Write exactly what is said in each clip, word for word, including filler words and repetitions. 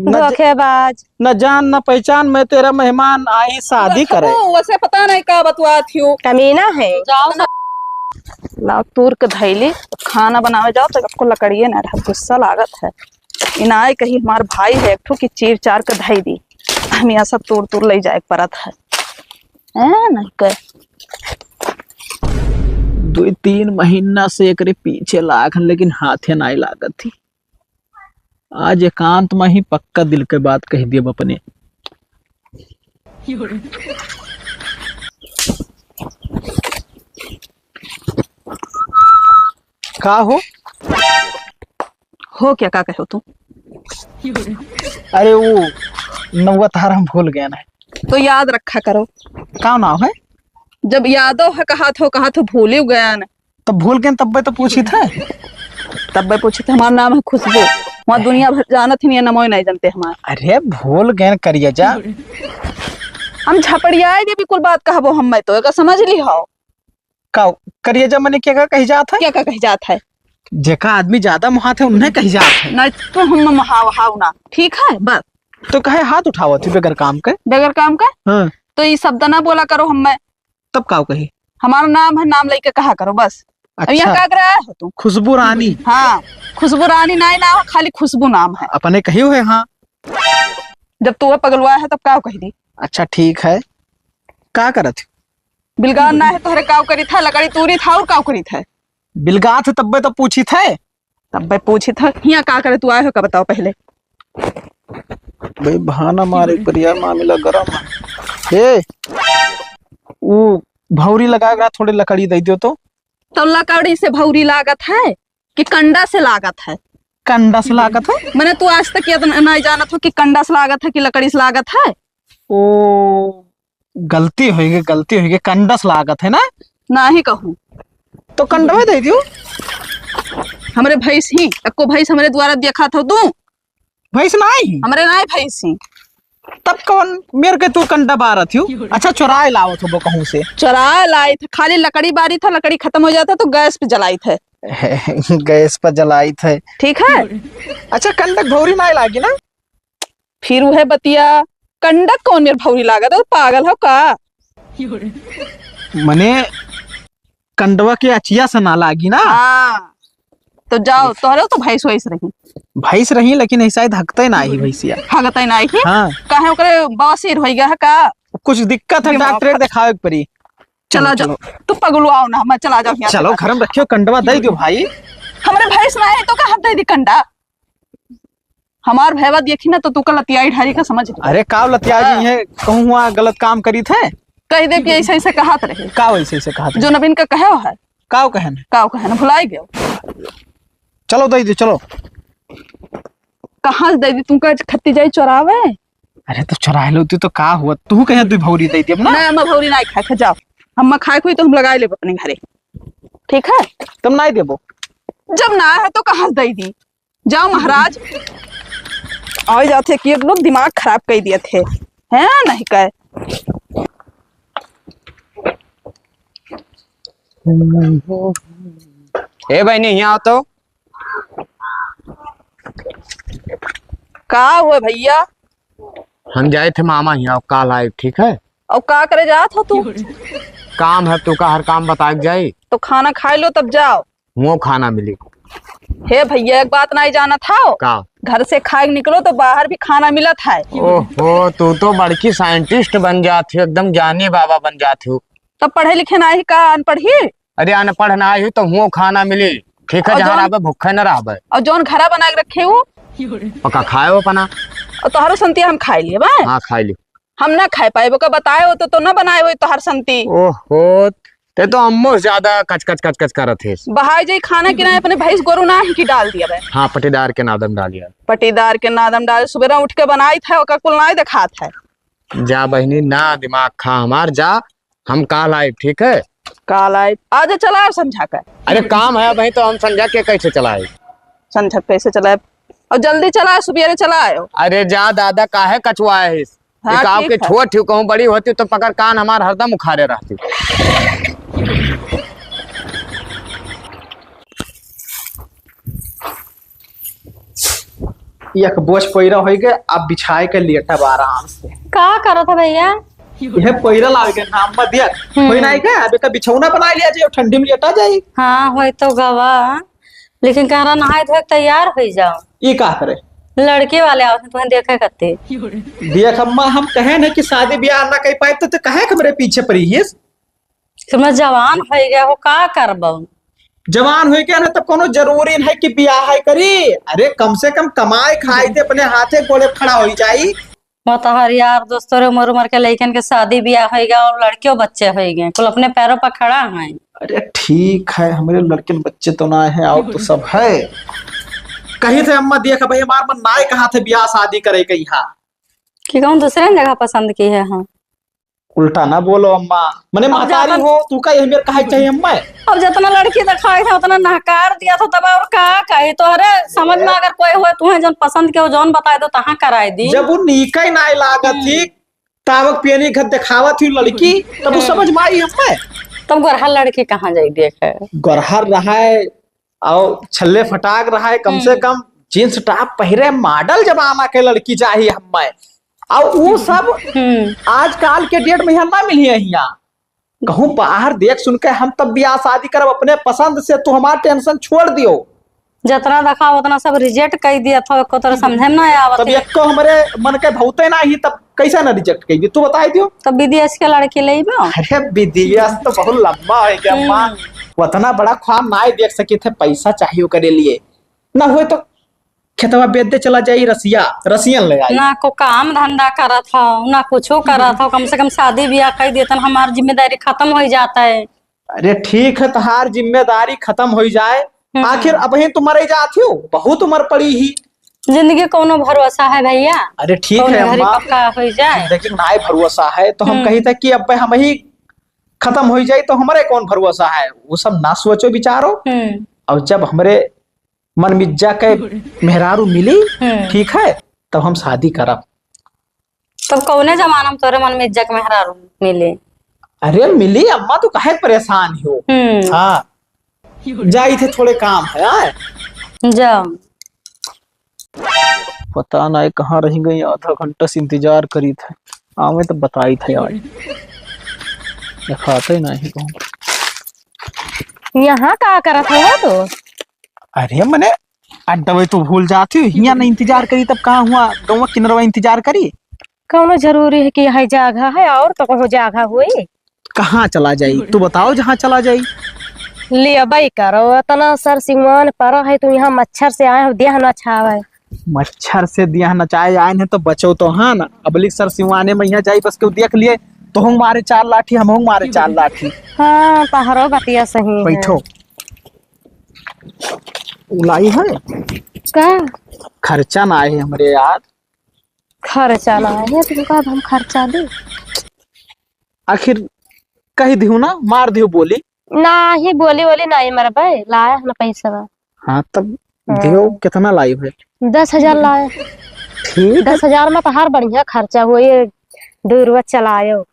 न ज-, धोखेबाज। न जान न पहचान, मैं तेरा मेहमान आई शादी करे। रखबू, वैसे पता नहीं का बतुआ थियो। कमीना है। जाओ ना। लाओ तूर के धैली, खाना बनावे जाओ तो आपको लकड़िए ना रहा, गुस्सा लागत है। इनाय कही हमार भाई है एक ठो कि चीर चार के धई दी, हम यहाँ सब तूर तूर ले जाए के परत है। हैं, नहीं कर। दुई तीन महीना से एकरे पीछे लागन, लेकिन हाथे नाई लागत थी। आज एकांत में ही पक्का दिल के बात कह दियब अपने। का हो? हो क्या, का कहो तू? अरे वो नौवा तार हम भूल गए ना। तो याद रखा करो। का नाम है? जब यादो है कहा थो, कहा थो भूल ही गया ना। तब भूल गए तब्बे तो पूछी थे। तब्बे पूछी थे, हमारा नाम है खुशबू। वहाँ दुनिया भर जानत ही नहीं है, नमो ही नहीं जानते हमारा। अरे भूल गए करिया जा। हम झपड़ियाए दे भी कुल बात कहबो हम, मैं तो एका समझ ली हो। का करिया जा मने क्या का कही जात है? क्या का कही जात है? जेका आदमी ज्यादा मोहात है उन्हें कही जात है। नहीं तो हम मोहाव हाव ना, ठीक है बस। तो कहे हाथ उठावत ही बगैर काम के? बगैर काम के? हाँ। तो ये शब्द ना बोला करो हम मैं। तब का कही? हमारा नाम है, नाम लेके कहा करो बस। अब अच्छा। यहाँ का करे आया हो तू? खुशबू रानी। हाँ, खुशबू रानी नाई नाम है, खाली खुशबू नाम है। अपने कही हुए हाँ। जब तू पगलुआ है तब का कह दी? अच्छा ठीक है, का करत हो? बिलगान ना है तोहरे काव करी था, लकड़ी तूरी था और काव करी था? बिलगात है तब्बे तो पूछी थे। तब्बे पूछी था, हियाँ का करे तू आए हो का बताओ पहले? भाई बहाना मारे पर यार मामला गरम है। ए, वो भौरी लगा के थोड़ी लकड़ी दे दियो तो। तो लकड़ी से भौरी लागत है कि कंडा से लागत है? कंडा से लागत है। मैंने तू आज तक ये तो नहीं जानत हो कि कंडा से लागत है कि लकड़ी से लागत है। ओ, गलती होइगे, गलती होइगे, कंडा से लागत है ना? नाही कहूँ। तो कंडवे दे दियो। हमरे भैंस ही, एको भैंस हमरे द्वारा देखा था तू? भैंस नाही? हमरे नाही भैंस ही। तब कौन मेर के तू कंडा बारत हो? अच्छा, चोराए लावत हो वो कहूँ से? चोराए लाइत है, खाली लकड़ी बारित है, लकड़ी खतम हो जात है तो गैस पे जलाइत है। गैस पे जलाइत है। ठीक है। अच्छा, कंडक भौरी नाही लागी ना? फिर उहे बतिया, कंडक कौन मेर भौरी लागत है, पागल हो का? मने कंडवा के अचिया से ना लागी ना? हाँ, तो जाओ, तोहरे तो भैंस वैस रही। भैंस रही, लेकिन ऐसा ही हगते नाही भैंसिया। हगते नाही? हाँ। काहे ओकरे बवासीर होई गया है का? कुछ दिक्कत है, दिमाग डॉक्टर खराब। देखावे के पड़ी। चला चलो, जाओ। चलो। तू पगलुआओ ना, मैं चला जाओ यहाँ से। चलो, घर में रखियो, कंडवा दे दियो भाई। हमरे भैंस ना है तो कहाँ दे दी कंडा? हमार भैया देखी ना तो तू का लतियाई ढारी का समझ ले। अरे का लतियाई हाँ। नहीं है, कहूँ वहाँ गलत काम करी थे। कह दे कि ऐसे ऐसे कहत रहे। का वैसे ऐसे कहत रहे? जो नवीन का कहे है। का कहे न? का कहे न, भुलाई गयो। चलो दे दे, चलो। कहाँ से दे दी तुमका, खत्ती जाई चोरावे? अरे तो चोराए लो तू तो का हुआ, तू कहे तू भौरी दे दी अब ना। ना, मैं भौरी ना खाए, खा जाओ। हम खाए हुई तो हम लगाए लेब अपने घरे। ठीक है? तुम नहीं देबो। जब ना है तो कहाँ से दे दी? जाओ महाराज। आ जाते कि एक लोग दिमाग खराब कर दिए थे, हैं? नहीं कहे। ए बहनी, यहाँ आओ तो। का हुआ भैया? हम जाए थे मामा यहाँ, काल आए, ठीक है? और का करे जात हो तू? काम है, तू का हर काम बता के जाई। तो खाना खाए लो तब जाओ। मुँह खाना मिली। हे भैया, एक बात नहीं जानत हो? का? घर से खाए के निकलो तो बाहर भी खाना मिलत है। ओहो, तू तो बड़की scientist बन जात हो, एकदम ज्ञानी बाबा बन जात हो। तब पढ़े लिखे नाही का, अनपढ़ ही? अरे अनपढ़ नाही तो मुँह खाना मिली, ठीक है, और जहाँ जौन रहबे भूखे न रहबे। और जौन घरा बना के रखे हो? पका खाए हो अपना। और तोहरो संतिया हम खाए लिए बा? हाँ, खाए ली। हम ना खाए पाए, ओका बताए हो तो, तो ना बनाए हो तोहर संती। ओहो, ते तो अम्मो से ज्यादा कच कच कच कच करत है। बहाए जाई खाना कि ना, अपने भैंस गोरू ना ही कि डाल दिया बे। हाँ, पटीदार के नादम डालिया। पटीदार के नादम डाल, सुबेरा उठ के बनाई था, ओका कुल ना देखात है। जा बहनी, ना दिमाग खा हमार, जा, हम काल आइब, ठीक है? काल आइब, आज चला संझा का। अरे काम है भाई, तो हम संझा के कैसे चलाए? संझा कैसे चलाए? और जल्दी चला, सुबेरे चला आयो। अरे जा दादा, काहे कचुआए है? हाँ, एक आव ठीक के है। छोट ही कहूँ, बड़ी होती तो पकड़ कान हमार हरदम उखाड़े रहती। एक बोझ पैरा होइ गए, अब बिछाए के लेटब आराम से। का करत है भैया? यह पैरा लावे के नाम मत दिया। हम्म। कोई नहीं का, अब एक बिछौना बना लिया जाए, ठंडी में लेटा जाए। हाँ, होई तो गवा, लेकिन कहरा नहाए धोए के तैयार होई जाओ। ई का करे? लड़के वाले आवत हैं तुम्हें देखे खातिर। देख अम्मा, हम कहे न कि शादी ब्याह ना कर पाए तो, तो कहे के हमरे पीछे पड़ी है। तुम जवान हो गया हो, का करबो? जवान हो गया ना, तब कोनो जरूरी नहीं कि ब्याह है करी। अरे, कम से कम कमाए खाए थे, अपने हाथे गोड़े खड़ा हो जाई। वो तो हर यार दोस्तों रे, उम्र उम्र के लइकन के शादी ब्याह हो गया और लड़कियों बच्चे हो गए, कुल अपने पैरों पर खड़ा हैं। अरे ठीक है, हमारे लड़कन बच्चे तो ना है, और तो सब है। कही थे अम्मा, देख भाई, हमार मन नाय कहा थे ब्याह शादी करे के यहाँ। कि कहूँ दूसरे जगह पसंद की है, हाँ। उल्टा ना बोलो अम्मा, मने अब महतारी जातन हो, तू का यही मेर कहे चाहिए अम्मा? अब जितना लड़की दिखाई था उतना नहकार दिया था, तब और का कही? तोहरे समझ में अगर कोई हुए, तुम्हें जौन पसंद के हो, जौन बताए दो, तहाँ कराए दी। जब वो नीके नाय लागत थी, हम्म। तावक पियनी घर दिखावत थी लड़की, तब वो हम्म। समझ में आई अम्मा। तब गोरहर लड़की कहाँ जाई देखे? गोरहर रहा है, और छल्ले फटाक रहा है, कम से हम्म। कम जींस टॉप पहिरे, मॉडल जमाना के लड़की चाही हम्मे। और वो सब हम्म। आजकल के डेट में यहाँ ना मिली है यहाँ। कहूँ बाहर देख सुन के हम तब ब्याह शादी करब अपने पसंद से, तू हमार टेंशन छोड़ दियो। जितना देखा उतना सब रिजेक्ट कर दिया था, एको तरह समझे में ना आवत तब है। एको हमरे मन के भौते ना ही, तब कैसे ना रिजेक्ट कर दी, तू बताई दियो। तो विदेश के लड़की लेबो? अरे विदेश तो बहुत लंबा है क्या अम्मा? हम्म। उतना बड़ा ख्वाब ना देख सकी थे, पैसा चाहिए ओकरे लिए। ना हुए तो खेतवा बेच दे, चला जाई रसिया, रसियन ले आई। ना को काम धंधा करत हो, ना कुछो करत हो, कम से कम शादी ब्याह कर देतन, हमार जिम्मेदारी खत्म हो जाता है। अरे ठीक है, तहार जिम्मेदारी खत्म हो जाए, हम्म। आखिर अबहीं तो मरे जात हो, बहुत उम्र पड़ी ही। जिंदगी कौनो भरोसा है भैया? अरे ठीक कौनो है घड़ी अम्मा, पक्का हो जाए। जिंदगी ना भरोसा है, तो हम हम्म। कही था कि अब हम ही खत्म हो जाए तो हमारे कौन भरोसा है, वो सब ना सोचो विचारो। हम्म। और जब हमरे मन मिज्जा के मेहरारू मिली, हम्म। ठीक है, तब हम शादी करब। तब कौने जमाना में तोरे मन मिज्जा के मेहरारू मिली? अरे मिली अम्मा, तू काहे परेशान हो? हम्म। हाँ, जाई थे, थोड़े काम है, आए? जा। पता नहीं कहाँ रह गई, आधा घंटा से इंतजार करी थे, आवे तो बताई थे आज। देखाते नहीं कहूँ। यहाँ का करत हो तू? अरे मने अड्डवे तो भूल जाती हो, हियाँ नहीं इंतजार करी तब कहाँ हुआ, गौवा किनरवा इंतजार करी। कौनो जरूरी है कि यही जगह है और तो कहूँ जगह हुई? कहाँ चला जाई? तू बताओ जहाँ चला जाई। ले अबई करो, इतना सर सिंगवान परा है, तू यहाँ मच्छर से आए हो, देह न छावे। मच्छर से देह न चाहे आए हैं तो बचो तो हाँ ना। अबलिक सर सिंगवाने में यहाँ जाई बस केहू देख लिए, तोहूँ मारे चार लाठी, हमहूँ मारे चार लाठी। हाँ, तहरो बतिया सही है। बैठो। उलाई है? का? खर्चा ना आए हमरे यार। खर्चा ना आए, तुमका अब हम खर्चा दे? आखिर कह दिहू ना, मार दिहू बोली। नाही, बोली, बोली नाही मरबे, लाया है ना पैसा। हाँ, तब हाँ। दियो, कितना लाई है? दस हजार लाए। ठीक है। दस हजार में तो हर बढ़िया खर्चा हुआ, ये दो रुपया चलायो।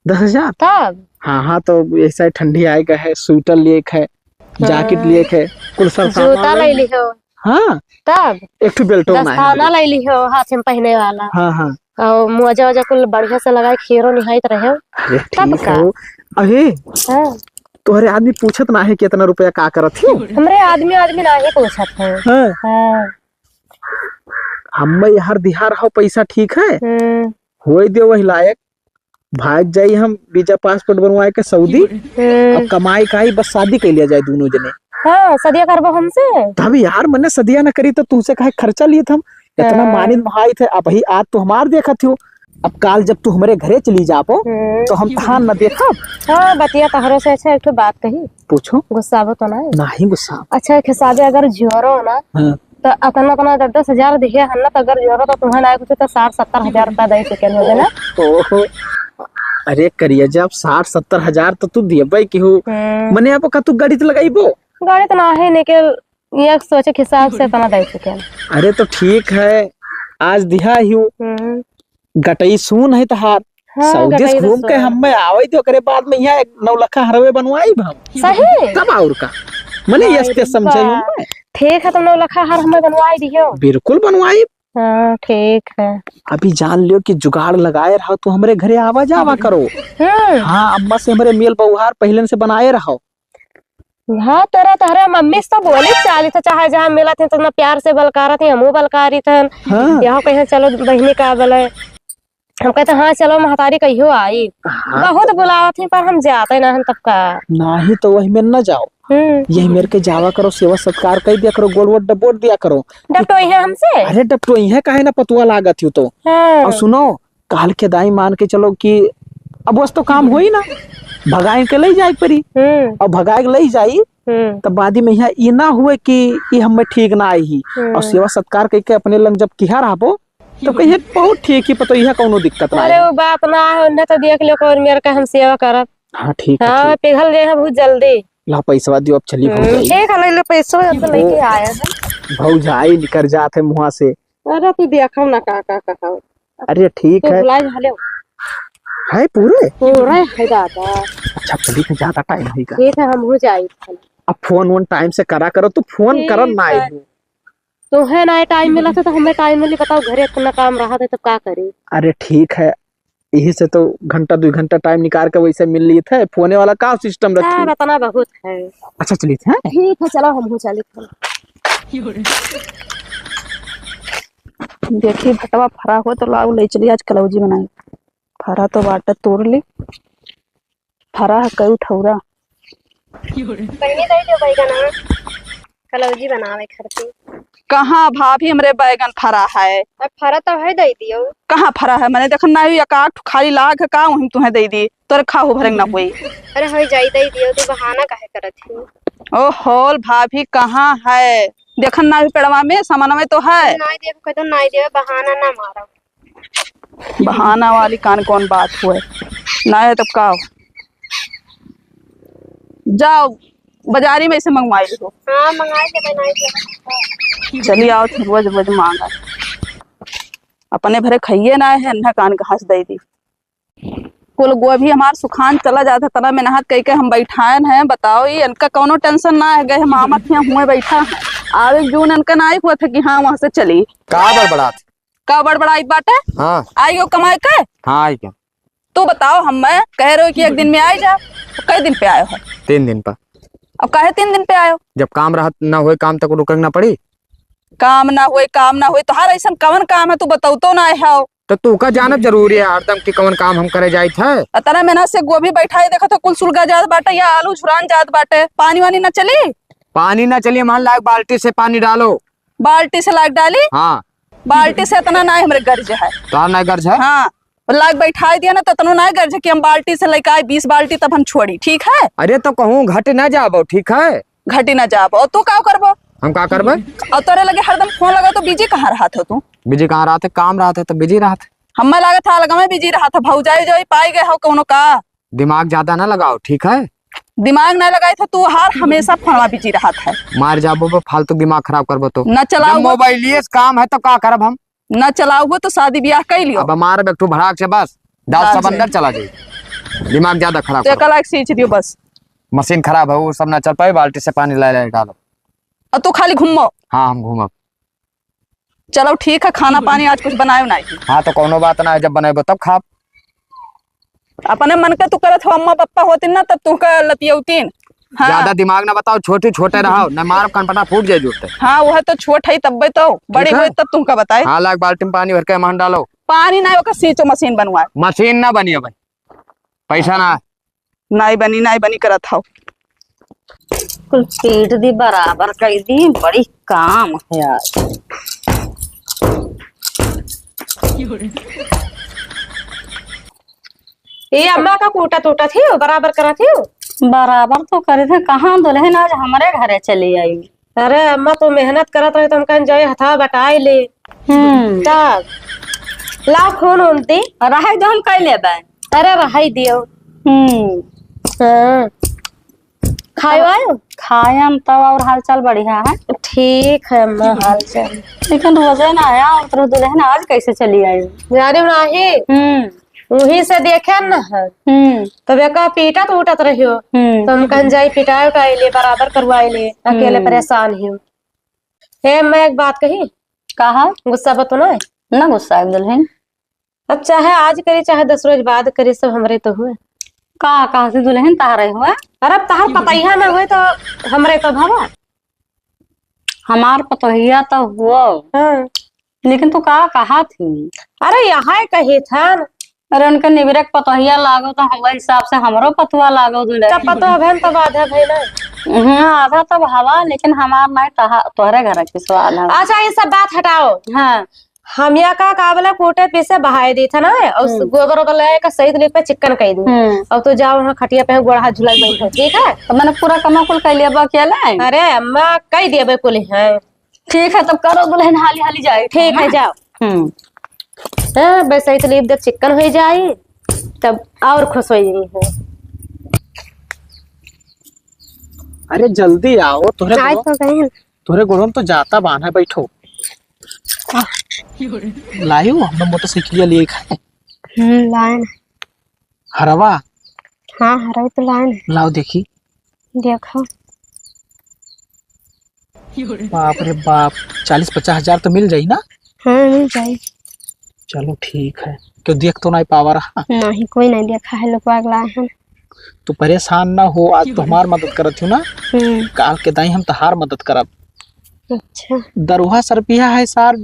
दस हजार? तब? हाँ, हाँ, तो ऐसा ही ठंडी आए का है, स्वेटर लिए का है, हाँ। जैकेट लिए का है, कुल सर सामान जूता ले ले लिहो। हाँ। तब? एक ठो बेल्टो ना है दस्ताना मेरे। ले लिहो, हाथ में पहने वाला। हाँ, हाँ। और मोजा वोजा कुल बढ़िया से लगाए, खेरो निहाइत रहे। अरे तब ठीक का? हो। अरे, हाँ। तोहरे आदमी पूछत ना है कि इतना रुपया का करत हो? हमरे आदमी, आदमी ना ही पूछत है। हाँ। हाँ। हम्मे यार दिहार हो पैसा, ठीक है? हम्म। होई दियो वही लायक, भाग जाई हम वीजा पासपोर्ट बनवाए के सऊदी। हम्म। अब कमाई काई, बस शादी कर लिया जाए दोनों जने। हाँ, सदिया करबो हमसे। तब यार, मने सदिया न करी तो तुमसे काहे खर्चा लिए हम? इतना हाँ। मानित मोहाइत है, अब ही आज तो हमार देखत हो, अब काल जब तू हमरे घरे चली जाबो, हम्म। तो हम तहान न देखब। हाँ, बतिया तहरो से अच्छा एक ठो बात कही। पूछो। गुस्साबो तो ना? नाही गुस्सा। अच्छा, एक हिसाबे अगर जियरो ना, हाँ। तो अतना, अतना दस दस हजार दिहे हन ना, तो अगर जियरो तो तुम्हें ना कुछ तो साठ सत्तर हजार रुपया दे चुके हो ना। ओहो। अरे करिया, जब साठ सत्तर हजार तो तू दियबे की हो। हम्म। मने अब का तू गणित लगाइबो? गणित ना है, लेकिन एक सोचे के हिसाब से इतना दे चुके हैं। अरे तो ठीक है, आज दिहा ही हूँ। हम्म। गटई सून है तहार। हाँ, सऊदी से गटई घूम के सून। हमें आवे तो ओकरे बाद में यहाँ एक नौलखा हरवे बनवाई हम। सही? तब और का? मने अरे यस के समझे बा। हूँ मैं। ठीक है, तो नौलखा हर हमें बनवाई दियो। बिल्कुल बनवाई। हाँ, ठीक है। अभी जान लियो कि जुगाड़ लगाए रहो, तू हमरे घरे आवा जावा करो। हम्म। हाँ, अम्मा से हमरे मेल बउहार पहिलेन से बनाए रहो। हाँ, तोरा तोहरे मम्मी से तो बोली चाली था, चाहे जहाँ मिलत है, तो ना प्यार से बलकारत है, हमहू बलकारित हन। हाँ। यहाँ कहे चलो बहिनी का बोले, हम कहते, "हाँ, चलो, महतारी कहियो आई।" हाँ। बहुत बुलावत ही, पर हम जाते ना हन, तब का। नाही तो वही में न जाओ। हम्म। यही मेर के जावा करो, सेवा सत्कार कर दिया करो, गोड़ वोड़ डबोट दिया करो। डबटोई है हमसे? अरे, डबटोई है, काहे ना पतुआ लागत ही तो। हाँ। और सुनो, काल के दाई मान के चलो कि अब वस तो काम होई ना, भगाए के लई जाए परी। हम्म। और भगाए के लई जाई, हम्म। तब बादी में यहाँ ई ना हुए कि ई हमें ठीक ना आई ही। हम्म। और सेवा सत्कार करके अपने लंग जब किहा रहबो, तो कहिए, "बहुत ठीक ही पतोहिया, कौनो दिक्कत ना अरे, है।" वो बात ना है, उन्हें तो देख लियो, कौन मेर का हम सेवा करब। हाँ, ठीक है, हाँ, ठीक। पिघल गए हैं बहुत जल्दी। ला, पैसवा दियो, अब चली, हम्म, भौजाई। ठीक है, ले लो पैसवा, अब तो लेके ओ, आया है। भौजाई निकर जात है मुँहा से। अरे, तू देखो ना का, का, का, का। अरे, ठीक तू है। बुलाई हले। है पूरे? पूरे है दादा। अच्छा, चली, तो ज्यादा टाइम होइगा। ठीक है, हम हो जाई। अब फोन वोन टाइम से करा करो, तू फोन ठीक करन ना है। आई। तोहे ना टाइम मिला था तो हमें टाइम मिली, बताओ, घरे इतना काम रहा था, तब का करी? अरे ठीक है, यही से तो घंटा दो घंटा टाइम निकाल के वैसे मिल ली थे। फोने वाला का सिस्टम रखी? हाँ, इतना बहुत है। अच्छा, चलित है। ठीक है, चलो, हम हो चलित है। देखी, भटवा फरा हो तो लाओ, ले चली, आज कलौजी बनाई। फरा तो बाटे, तोड़ ली। फरा है कई ठौरा। बहिनी, दे दियो बैगन, हाँ। कलौजी बनावे खरती। कहाँ भाभी, हमरे बैगन फरा है? अब फरा तो है, दे दियो। कहाँ फरा है? मैंने देखन ना, एक आठ खाली लाग है का, वहीं तुम्हें दे दी, तोरे खाहू भरेंग ना कोई। अरे हो जाई, दे दियो, तू बहाना काहे करत ही? ओ होल भाभी, कहाँ है? देखन ना, पेड़वा में, सामानवा में तो है। नाई दियो, कह दो, नाई दियो, बहाना ना मारो। बहाना वाली कान कौन बात हुए? ना है तब का हो? जाओ, बाजारी में से मंगवाई लो। हाँ, मंगाई ले, बनाई ले। चली आओ, फिर रोज रोज मांगा। अपने भरे खाइए ना है, अन्ना कान घास दे दी। कुल गोभी हमार सुखान चला जात है, तना मेहनत कई के हम बैठाएन हैं। बताओ, ये इनका कौनो टेंशन ना है, गए हम आमत हियाँ हुए बैठा है। आवे जून इनका ना आई हुआ था कि हाँ, वहाँ से चली। का बड़बड़ात? का बड़बड़ाइत बाटे? हाँ। आई हो कमाए के? हाँ, आई के। तू बताओ, हम मैं कह रहे हो कि एक दिन में आई जा, तो कई दिन पे आयो है? तीन दिन पर। अब काहे तीन दिन पे आयो? जब काम रहत ना होए, काम तक रुके के ना पड़ी। काम ना होए, काम ना होए, तोहार ऐसन कवन काम है, तू बताओ तो ना है हो। तो तू का जानब जरूरी है हरदम कि कवन काम हम करे जाइत है? इतना मेहनत से गोभी बैठाई, देखत हो कुल सुलगा जात बाटे, या आलू झुरान जात बाटे, पानी वानी ना चली? पानी ना चली, हमार लाग बाल्टी से पानी डालो। बाल्टी से लाग डाली? हाँ। बाल्टी से इतना ना हमरे गर्ज है। तोहार ना गर्ज है? हाँ, लाग बैठाई दिया ना, तो इतनो ना गर्ज है कि हम बाल्टी से लेके आए बीस बाल्टी, तब हम छोड़ी, ठीक है? अरे तो कहूँ घट ना जाबो, ठीक है? घटी ना जाबो। और तू का करबो? हम का करबे? और तोरे लगे हरदम फोन लगा तो बिजी कहाँ रहत हो तू? बिजी कहाँ रहत है? काम रहत है तो बिजी रहत है। हमें लागत है अलग में बिजी रहत है, भौजाई जो पाई गए हो कौनो का? दिमाग ज्यादा ना लगाओ, ठीक है? दिमाग ना लगाई था तू, हर हमेशा फोनवा बिजी रहत है। मार जाबो बे, फालतू दिमाग खराब करबो तो। ना चलाओ जब वो। मोबाइलिए से काम है तो का करब हम? ना चलाओ वो तो शादी ब्याह कर लियो। अब हमारे में एक ठो भड़ाक से बस, डाल डाल सब से। अंदर चला जाए। दिमाग ज्यादा खराब तो करबो। एक लाख सींच दियो बस। मशीन खराब है, वो सब ना चल पाए, बाल्टी से पानी ला ले डालो। और तू खाली घूमो। हाँ, हम घूमब। चलो ठीक है, खाना पानी आज कुछ बनायो नहीं। हाँ, तो कौनो बात ना है, जब बनेबो तब खाब। अपने मन के तू करत हो, अम्मा पप्पा होतिन ना तब तुहका लतियौतिन। हाँ। ज्यादा दिमाग ना बताओ, छोटी छोटे रहो, न मारब कनपटा फूट जाए जुटते। हाँ, वह तो छोट है तब्बे तो, बड़ी ठीक है? होए तब तुहका बताए। हाँ, लाग बाल्टी में पानी भर के महन डालो। पानी ना ओकर सींचो मशीन बनवाए। मशीन ना बनी है भाई, पैसा ना है। नाई बनी, नाई बनी करत हौ। कुल पीट दी, बराबर कर दी, बड़ी काम है आज। ए अम्मा का कूटत उटत ही हो, बराबर करत ही हो? बराबर तो करे थे, कहाँ दुल्हन आज हमरे घरे चली आई। अरे अम्मा, तू मेहनत करत रहे तो हम कहन जाए हथवा बटाए ले। हम्म। तब लाओ खून उन दी। रहे दो, हम कई लेबे। अरे रहे दियो। हम्म। हाँ। खाए आयो? खायन तब और हाल चाल बढ़िया है? ठीक है अम्मा, हाल चाल। लेकिन रोजे ना आया, और दुल्हन आज कैसे चली आई? जाने नाही। हम्म। वहीं से देखे न है। हम्म। तब एका पीटत उटत रहियो। हम्म। तो हम कहन जाई पिटाए उटाए ले, बराबर करवाए ले, अकेले हम्म। परेशान हियो। हे, मैं एक बात कही? कहा? गुस्सा बा तो ना? ना गुस्सा है दुल्हन। अब चाहे आज करी, चाहे दस रोज बाद करी, सब हमरे तो हुए। का, कहाँ से दुल्हन तहारे हुए? अरे, अब तहार पतैया ना हुए तो हमरे कब हवा? हमार पतोहिया तो हुआ। हाँ। लेकिन तू का कहा थी? अरे, यहाँ कही था। अरे, उनके निबरे के पतोहिया लागो तो हम, वही हिसाब से हमरो पतोहा लागो दुल्हन। जब पतोह भेन तब आधा भेन है। हाँ, आधा तब हवा, लेकिन हमार नहीं तहा-, तोहरे घर के सवाल है। अच्छा, ये सब बात हटाओ। हाँ। हम या का, का बोला, कूटे पीसे बहाए दी था ना, और हम्म। गोबर ओबर लगा के सही तरीके पे चिक्कन कर दी। हम्म। अब तो जाओ वहाँ खटिया पे गोड़ हाथ झुलाई बैठो, ठीक है? तो मैंने पूरा कमा कुल कर लिया बा अकेले। अरे अम्मा, कई दिया बे कुल है। ठीक है, तब करो दुल्हन, हाली हाली जाए। ठीक है, हाँ? जाओ। हम्म। हाँ, बस सही तरीके देख चिक्कन हो जाए, तब और खुश हो जाई है। अरे जल्दी आओ, तोहरे आए गोड़ो-, तो गए। तोहरे गोड़ों तो जाता बान है, बैठो। लायो, हमने मोटरसाइकिल लिए खाए। हम्म, लाए ना। हरवा? हाँ, हरवा तो लाए ना। लाओ देखी। देखो। बाप रे बाप, चालीस पचास हजार तो मिल जाई ना? हाँ, मिल जाई। चलो ठीक है। क्यों देख तो नहीं पावा रहा? नहीं, कोई नहीं देखा है, लोग लाए हैं। तू परेशान ना हो, आज तो हमार मदद करत हूँ ना, हम्म। काल के दाई हम तहार मदद करब। अच्छा। दरुहा सरपिया है सार,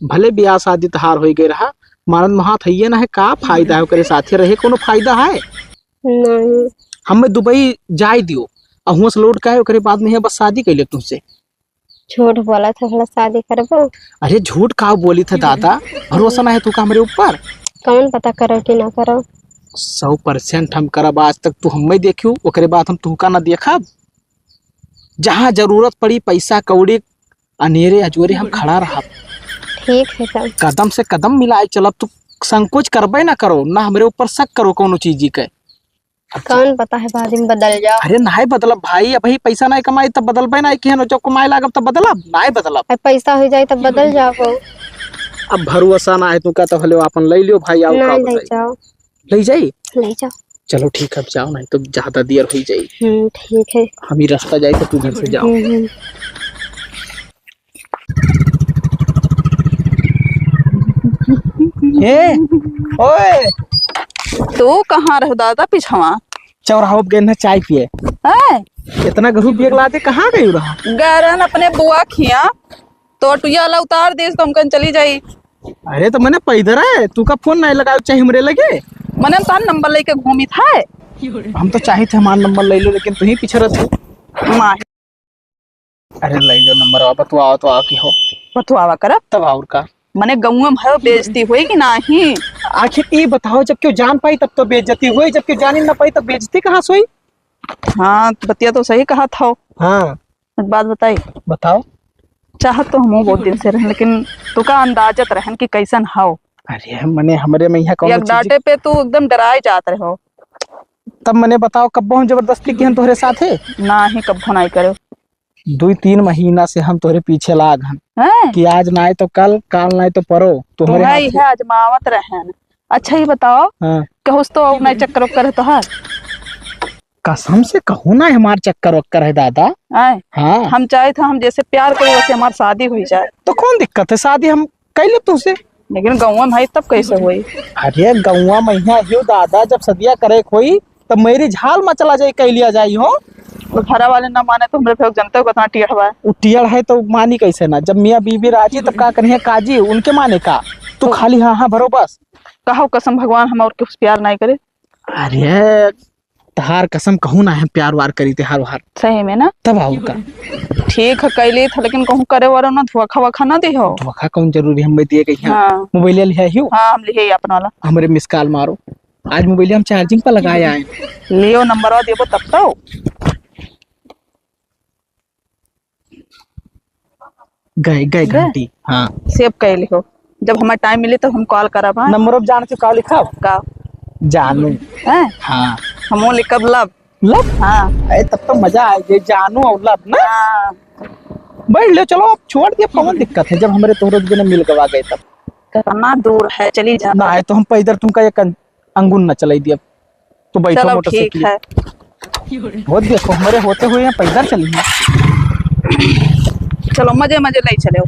भले बियाह शादी तहार होई गए रहा, मरद महात हइये ना है, का फायदा है ओकरे साथे रहे, कोनो फायदा है? नहीं। हमें दुबई जाए दियो, और हुआं से लौट के आए, ओकरे बाद में है बस शादी कर ले तुमसे। झूठ बोला था, भला शादी करबो? अरे झूठ का बोली था दादा, भरोसा ना है तू का हमरे ऊपर? कौन पता करो कि ना करो? सौ परसेंट हम करब, आज तक तू हमें देखियो, ओकरे बाद हम तू का ना देखब। जहाँ जरूरत पड़ी पैसा कौड़ी, अनेरे अजोरे हम खड़ा रहब। ठीक है तब। कदम से कदम मिलाए चलब, तू संकोच करबे ना करो, ना हमरे ऊपर शक करो कोनो चीज के। अच्छा। कौन पता है बाद में बदल जाओ। अरे नाहीं बदलब भाई, अबही पैसा नाहीं कमाई तब बदलबे नाहीं किहन, जब कमाए लागब तब बदलब, नाहीं बदलब। अब पैसा हो जाए तब बदल जाओ। अब भरोसा ना है तू का तो हलो अपन ले लियो भाई, आओ का नहीं ले बताई। जाओ। ले जाई? ले जाओ। चलो ठीक है, अब जाओ, नहीं तो ज्यादा देर हो जाई। हम्म, ठीक है। हम ही रास्ता जाए तो तू घर से जाओ। हम्म, हम्म। ए, ओए। तू कहाँ रहो दादा पिछवा? चौराहा पे गए ना चाय पिए। हैं? इतना गरू पिए के लाते कहाँ गई रहा? गरन अपने बुआ खिया, तो टुया ला उतार दीस तो हमकन चली जाई। अरे तो मने पैदर है, तू का फोन नहीं लगाओ चाहे हमरे लगे? मने हम तार नंबर लेके घूमी था। हम तो चाहे थे हमार नंबर ले लो, लेकिन तू ही पीछे रहती। माही। अरे ले लो नंबर, आओ, बतवाओ तो आओ की हो। बतवावा करब। तब और का? मने गौवा में है बेइज्जती होई कि नाही? आखिर ये बताओ, जब क्यों जान पाई तब तो बेइज्जती होई, जब क्यों जान ही ना पाई तब बेइज्जती कहाँ से होई? हाँ, तो बतिया तो सही कहा था। हाँ। एक बात बताई। बताओ। चाहत तो हमहू बहुत दिन से रहन, लेकिन तुका अंदाजत रहन कि कैसन हव। अरे, मने हमरे में यहाँ कौनो एक चीज डांटे पे तू एकदम डराए जात रहो। तब मने बताओ, कब्बो हम जबरदस्ती किहन तोहरे साथे? नाही, कब्बो नाही करे। दुई तीन महीना से हम तोहरे पीछे लाग हन हैं? कि आज नाय तो कल, काल नाय तो परो, तोहरे तुम्हें हाथे। यह आजमावत रहन। अच्छा, ये बताओ, हाँ। कहुस तो और नाय चक्कर ओक्कर है तोहार? कसम से कहूँ ना, हमार चक्कर ओक्कर है दादा। आय? हाँ। हम चाहे था, हम जैसे प्यार करी वैसे हमार शादी हुई जाए। तो कौन दिक्कत है, शादी हम कर ले तुझसे। लेकिन गौवा में है तब कैसे हुई? अरे गौवा में यहाँ हो दादा, जब सदिया करे के होई तब मेरी झाल में चला जाए, कह लिया जाए हो। तो घरा वाले ना माने तो हमरे फेंक जनते हो कितना टियड़ बा। वो टियड़ है तो मानी कैसे ना, जब मियाँ बीबी राजी तब का करिए काजी, उनके माने का? तू तो खाली हाँ हाँ भरो बस। कहो कसम भगवान हम और कुछ प्यार नहीं करे। अरे तहार कसम कहूँ ना, हम प्यार वार करी तेहार वहार। सही में ना? तब आउर का। ठीक है, कैली था, लेकिन कहूँ करे वाला ना धोखा वोखा ना दिहो। धोखा कौन जरूरी हम दिए गई हैं? हाँ। मोबाइल लिया ही हो? हाँ, हम लिहे ही अपन वाला। हमरे मिस कॉल मारो, आज मोबाइल हम चार्जिंग पर लगाए आए। लियो नंबर देबो तब तो। गए, गए गए? घंटी, हाँ। सेव कर लिहो, जब हमार टाइम मिले तब हम कॉल करब, हाँ? नंबर अब जान चुका लिखब? का? जानू। हैं? हाँ। हमहू लिखब लव। लव? हाँ। अरे तब तो मजा आ गई, जानू और लव ना? हाँ। बैठ ले, चलो अब छोड़ दिया, कौन दिक्कत है, जब हमरे तोहरे बिना मिल गवा गए तब। कितना दूर है, चली जा। ना है तो हम पैदल तुमका एक अंगुन ना चलाई दिया। तो बैठो चलो, मोटरसाइकिल। ठीक है। वो देखो, हमरे होते हुए यहाँ पैदल चली हैं। चलो, मजे मजे ले चले।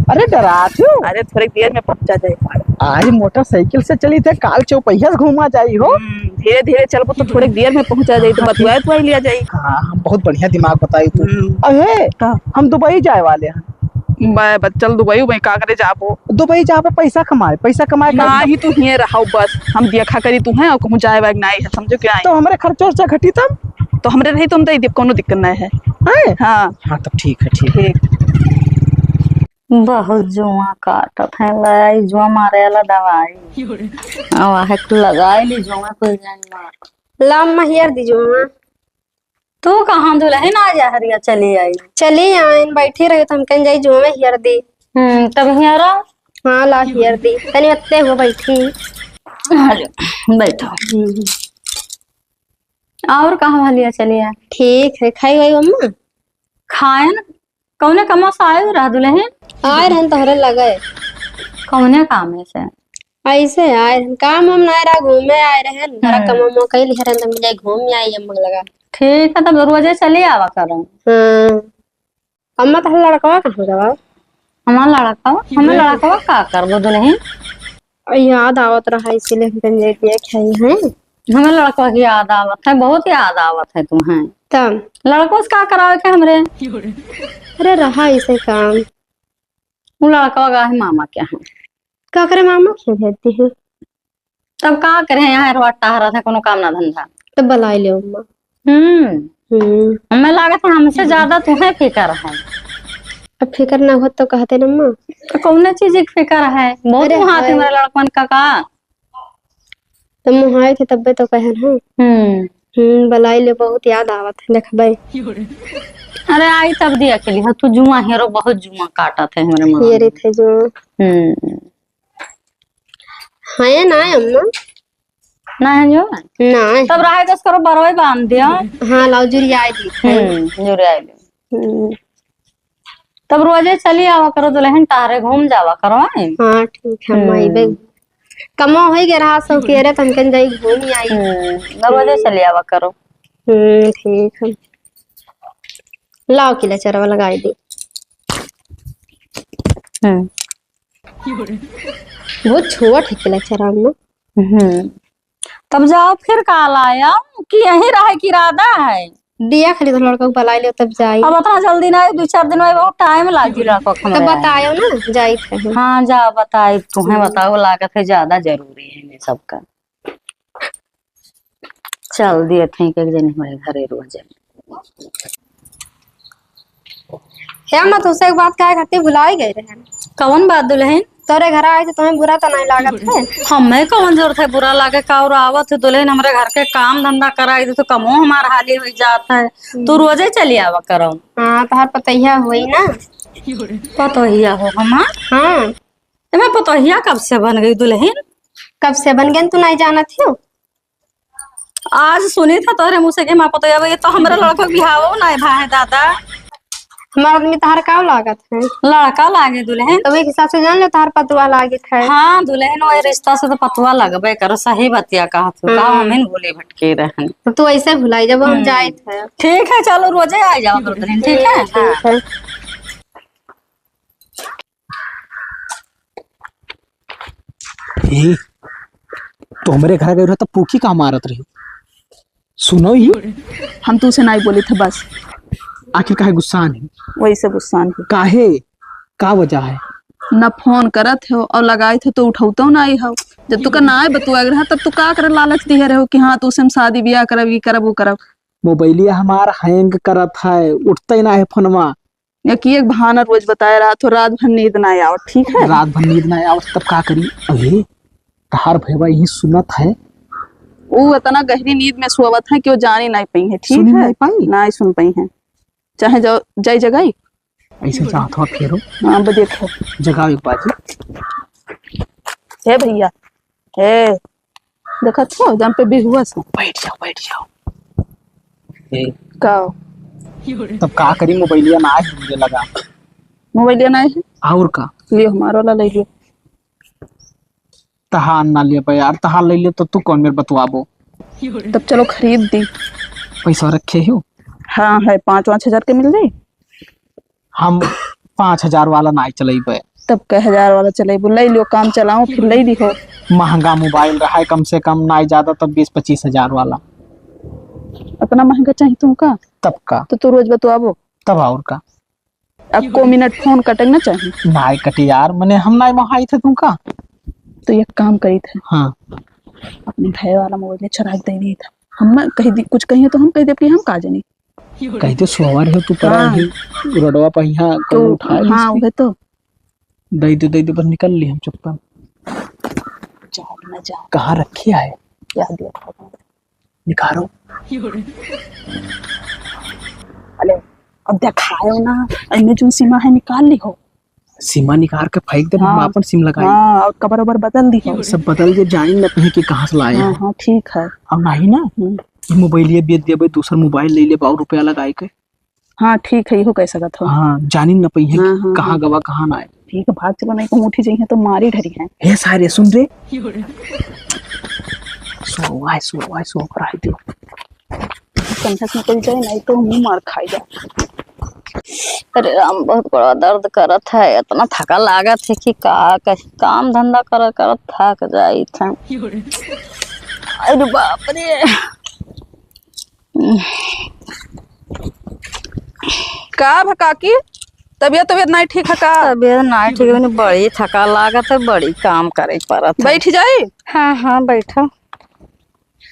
अरे, डरात हो? अरे, थोड़ी देर में पहुंचा जाई। आज मोटरसाइकिल से चली थे, काल चौपहिया से घूमा जाई हो। हम्म, धीरे धीरे चलबो तो थोड़ी देर में पहुंचा जाई, तो बतुआ तुआ लिया जाई। हाँ, हम बहुत बढ़िया दिमाग बताई तू। हम्म। अहे, का? हम दुबई जाए वाले हैं। बे, बस चल दुबई, उबई का करे जाबो? दुबई जाबो, पैसा कमाए, पैसा कमाए का ना ही तू हिये रहो बस, हम देखा करी तू है और कहूँ जाए वाए नाई है, समझो क्या है? तो हमरे खर्चो से घटी तब? तो हमरे रही तो हम दे देब, कोनो दिक्कत नहीं है। हैं? हाँ। हाँ, तब ठीक है, ठीक। ठीक। बहुत जुआ काटत है, लाई जुआ मारे वाला दवाई। अब आहे कुल लगाए ली जुआ कुल जान मार। ला अम्मा हियर दी जुआ। तू कहाँ दुलहिन आ जा हरिया चली आई? चली आइन, बैठी रही तो हम कहीं जाई जुआ में हियर दी। हम्म, तब हियरा? हाँ, ला हियर दी। तनी ओत्ते हो बैठी। अरे, बैठो। हम्म। और कहाँ हलिया चली आ? ठीक है, खाई वाई अम्मा? खाए न। कौने कमवा से आए रहा दुलहिन? आए रहन तोहरे लगे। कौने कामे से? ऐसे आए रहन, काम हम ना रहा, घूमे आए रहन, घरा हाँ। कमवा उमवा कइली रहन, तो हम जाए घूम आई अम्मा लगा। ठीक है, तब रोजे चली आवा करो। हाँ। अम्मा, तोहर लड़कवा कहाँ गवा? हमार लड़कवा? हमार लड़कवा का करबो दुलहिन? याद आवत रहा, इसीलिए हम कहीं देख के आई हैं। हमें लड़कवा की याद आवत है, बहुत याद आवत है तुम्हें। तब? लड़कवा से का करावे के हमरे? अरे रहा इसे काम। वो लड़कवा गा है मामा क्या है? का करे मामा क्यों भेजती है? तब का करे, यहाँ रोड टहरत है, कोनो काम ना धंधा। तब बुलाई ले अम्मा। हम्म। हम्म। हमें लागत है हमसे ज्यादा तुम्हें फिकर है। अब फिकर ना होत तो कहते न अम्मा। तो कौन चीज की फिकर है? बहुत अरे मुहात है। हमारे लड़कन का का? तो मुहाए थे तब्बे तो कहन है। हम्म। हम्म, बुलाई ले, बहुत याद आवत है, देखबे। अरे आई तब दिया के लिए, तू जुआ हेरो, बहुत जुआ काटत है हमारे मन ये में। रीत है जो। हम्म। है ना अम्मा? ना है जो? ना है। तब रहे दस करो बरवे बांध दिया। हाँ, लाओ जुरियाए दी। हम्म, जुरियाए दी। हम्म। तब रोजे चली आवा करो दुलहिन, टहरे घूम जावा करो, हैं? हाँ, ठीक है, हम हम्म। अइबे। कमो होई गे रहा सौ के रे, तनकन जाई घूम आई। हम्म, तब रोजे चली आवा करो। हम्म, ठीक है। लाओ किला चरवा लगाई दी। हम्म। बहुत छोट है किला चरवा में। हम्म। तब जाओ फिर काल आया कि यहीं रहे के इरादा है? दिया खाली तो लड़का को बुलाई ले तब जाई। अब इतना जल्दी ना, दो चार दिन में बहुत टाइम लागी लड़का को तब हमरे आए। बतायो ना, जाई थे हम। हाँ, जा बताई, तुम्हें हम्म। बताओ, लागत है ज्यादा जरूरी है ये सबका। चल दिए थे एक, एक जनी हमारे घरे रोज। हे अम्मा, तुझसे एक बात कहे खातिर भुलाई गए रहे। कौन बात दुलहिन? तोरे घर आए थे, तुम्हें बुरा तो नहीं लागत है? हमें कौन जरूरत है बुरा लागे का? और आवत है दुलहिन, हमरे घर के काम धंधा कराई दे तो कमो हमार हाली हो जात है। तू हम्म। रोजे चली आवा करो। हाँ, तोहार पतोहिया होई ना। पतोहिया हो हमार? हाँ। एमे पतोहिया कब से बन गई दुलहिन? कब से बन गई तू नहीं जानत हो? आज सुनी था तोहरे मुँह से कि हमार पतोहिया, ये तो हमरा लड़का के बिहावो ना भा है दादा। हमार आदमी तोहर का लागत है? लड़का लागे दुलहिन। तो एक हिसाब से जान लो तोहर पतोहिया लागत है। हाँ दुलहिन, वही रिश्ता से तो पतोहिया लगबे करो, सही बतिया कहा तू, का हम्म। हमें भूले भटके रहन। तो तू ऐसे भुलाई जब हम हम्म। जाए थे। ठीक है, चलो रोजे आ जाओ दुलहिन, ठीक है? ठीक है। ए, तो हमरे घर गए रहो तब पूखी का मारत रही? सुनो ही। हम तुझसे नहीं बोली थे बस। आखिर काहे गुस्सान है? वही से गुस्सान है। काहे? का वजह है? ना फोन करत हो और लगाए थे तो उठावतो नहीं हो। जब तू का ना बतुआ रहा तब तू का करे लालच दिए रहो कि हाँ तुझसे हम शादी ब्याह करब, ये करब, वो करब। मोबाइलिया हमार हैंग करत है, उठते ही ना है फोनवा। या कि एक बहाना रोज बताए रहा तो रात भर नींद ना आवे, ठीक है? रात भर नींद ना आवे, तब का करी? अरे, तहार भैया यही सुनत है। वो इतना गहरी नींद में सोवत है कि वो जानी नहीं पाई है, ठीक सुनी है? नहीं पाई? नहीं सुन पाई है। चाहे जाओ, जाई जगाई। ऐसे चाहत हो फेरो। हाँ, अब देखो। जगाओ एक बार जी। हे भैया, हे, देखत हो, जम पे बेहुआ से। बैठ जाओ, बैठ जाओ। ए। का? तब का करी, मोबाइलिया ना है मुझे लगा। मोबाइलिया ना है? और का? लियो, हमारा वाला ले लियो। तहार ना ले पाए यार, तहार ले लियो तो तू कौन मेर बतवाबो? तब चलो खरीद दी। पैसा रखे हो? हाँ है, पाँच पाँच हजार के मिल जाई। हम पाँच हजार वाला ना चलेबे। तब कै हजार वाला चलेबू, लइ लियो, काम चलाओ, फिर लइ लिहो। महंगा मोबाइल रहा है, कम से कम नाहीं ज्यादा तब बीस पच्चीस हजार वाला। अतना महंगा चाही तुमका? तब का? तो तू रोज बतवाबो। तब और का? अब को मिनट फोन कटे ना चाही। नाहीं कटे यार, मने हम नाहीं मोहाइत है तुमका। तो एक काम करीत है। हाँ। अपने भाई वाला मोबाइल चुरा के दे दी था। हम कह दी, कुछ कहिए तो हम कह दे कि हम का जानी। कह दे सोवर हो तू परा हाँ। ही, रोडवा पर यहाँ तो कौनो उठा ली हाँ, इसकी। उहे तो। दे दे, दे दे, बस निकल ली हम चुप्पन। जाओ ना जाओ। कहाँ रखी है? क्या दिया? निकालो। अरे, अब देखायो ना, इनमें जो सीमा है निकाल ली हो। सीमा निकाल के फेंक दे, हम हाँ। आपन सिम लगाई। हाँ, और कवर ओवर बदल दी हो। सब बदल दे, जानी न कहीं कि कहाँ से लाए हाँ, हैं। हाँ, ठीक है। अब नाहीं ना, हम्म। ये मोबाइल ये बेच देबे, दूसर मोबाइल ले लेबे और रुपया लगाए के। हाँ, ठीक है, इहो कह सकत हो। हाँ, जानी न पइहे हाँ, हाँ, कहाँ हाँ। गवा, कहाँ ना आए। ठीक है, भाग चलो, नहीं तो उठी जइहे तो मारी ढरी है। हे सारे, सुन रे। सो आए, सो आए, सो कराए दियो। कंठा से निकल जाए, नहीं तो मुंह मार खाई जा। अरे राम, बहुत बड़ा दर्द करत है, इतना थका लागत है कि का कही, काम धंधा कर कर थक जाइत है। अरे बाप रे। का भा काकी, तबियत, तबियत नाहीं ठीक है का? तबियत नाहीं ठीक है, बड़ी थका लागत है, बड़ी काम करे पड़त है। बैठ जाई? हाँ, हाँ, बैठो।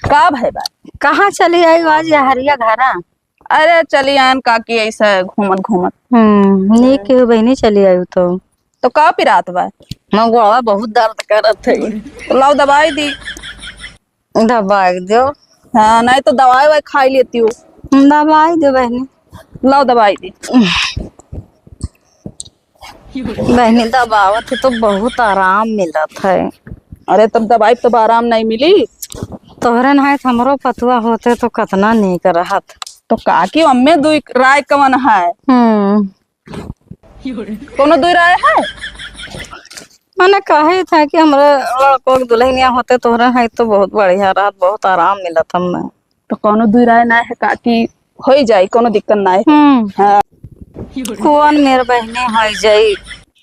का भय बा? कहाँ चली आई आज यहरिया घरा? अरे चली आयन काकी, ऐसे घूमत घूमत। हम्म, नीक केहू बहिनी चली आयु तो। तो का पिरात बा? मैं गोड़वा बहुत दर्द करत है। तो लाओ दवाई दी। दवाई दो। हाँ, नहीं तो दवाई वाई खाई लेती हूँ। दवाई दो बहनी। लाओ दवाई दी। बहनी दबावत है तो बहुत आराम मिलत है। अरे तब दवाई तब आराम नहीं मिली। तोहरे नाहीं हमरो पतुआ होते तो कतना नीक रहत। तो काकी अम्मे दुई राय कवन है? हम्म। कोनो दुई राय है? मने कहे था कि हमरे लड़को के दुल्हनिया होते तोहरे है तो बहुत बढ़िया रहत, बहुत आराम मिलत हमें। तो कोनो दुई राय ना है काकी, होई जाई, कोनो दिक्कत ना है। हम्म। हाँ। कौन मेर बहनी होई जाई,